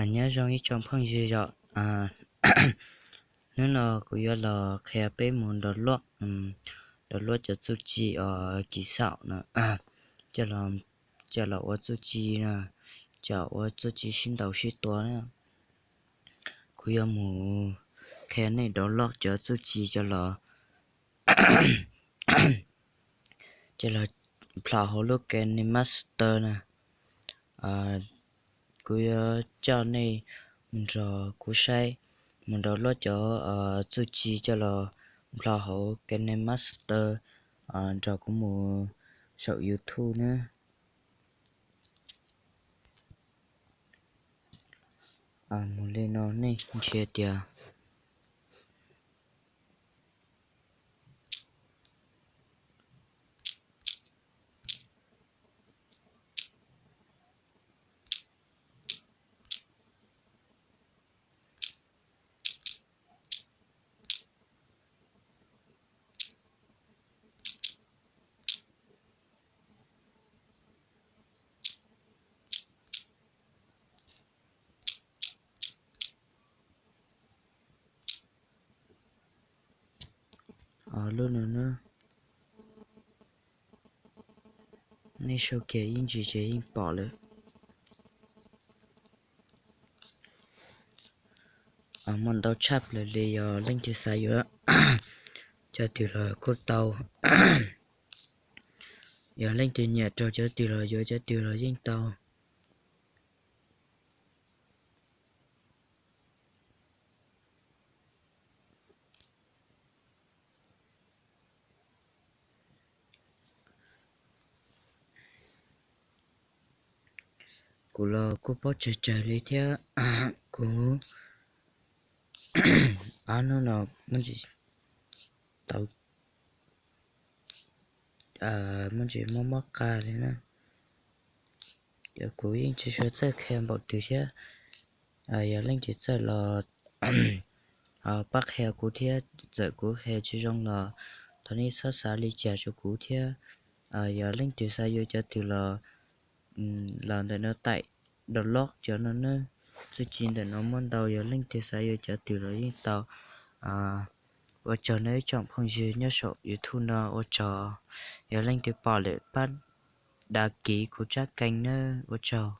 Nyob zoo ib tsoom phooj ywg yom, hnub no kuv yuav los qhia peb mus download, download cov txuj ci uas kis xaum no, coj los ua txuj ci no, coj ua txuj ci sib ntaus sib tua na. Kuv yuav mus qhia nej download cov txuj ci coj los, coj los plhos hauv lub KineMaster na. Kuv yuav coj nej mus nrog kuv saib, mus download cov txuj ci coj los plhos hauv KineMaster, nrog kuv mus saum YouTube na. Mus li no nej ntsia tias lub no na, nej sau kiag ib ntsis ces yeej pom lawm. Muaj ntau tshaj plaws li, yog leej twg xav yuav cov twg los kuj tau, yog leej twg nyiam rau cov twg los yuav cov twg los yeej tau. Kuv los kuj paub tsawg tsawg li thiab, kuv ob hnub no muaj ntsis tau, muaj ntsis mob mob qa li na. Kuv yeej tsis suav txawj qhia npaum twg thiab, yog leej twg txawj los pab qhia kuv thiab, txawm kuv qhia tsis zoo los thov nej txhob xav li cas rau kuv thiab. Yog leej twg xav yuav cov twg los, los ntawm no taim download cov no na, txuj ci ntawm no muaj ntau, yog leej twg xav yuav cov twg los yeej tau. Ua tsaug nawb ib tsoom phooj ywg nyob saum YouTube no, ua tsaug. Yog leej twg pom lawm pab đăng ký kuv tsab kênh nawb, ua tsaug.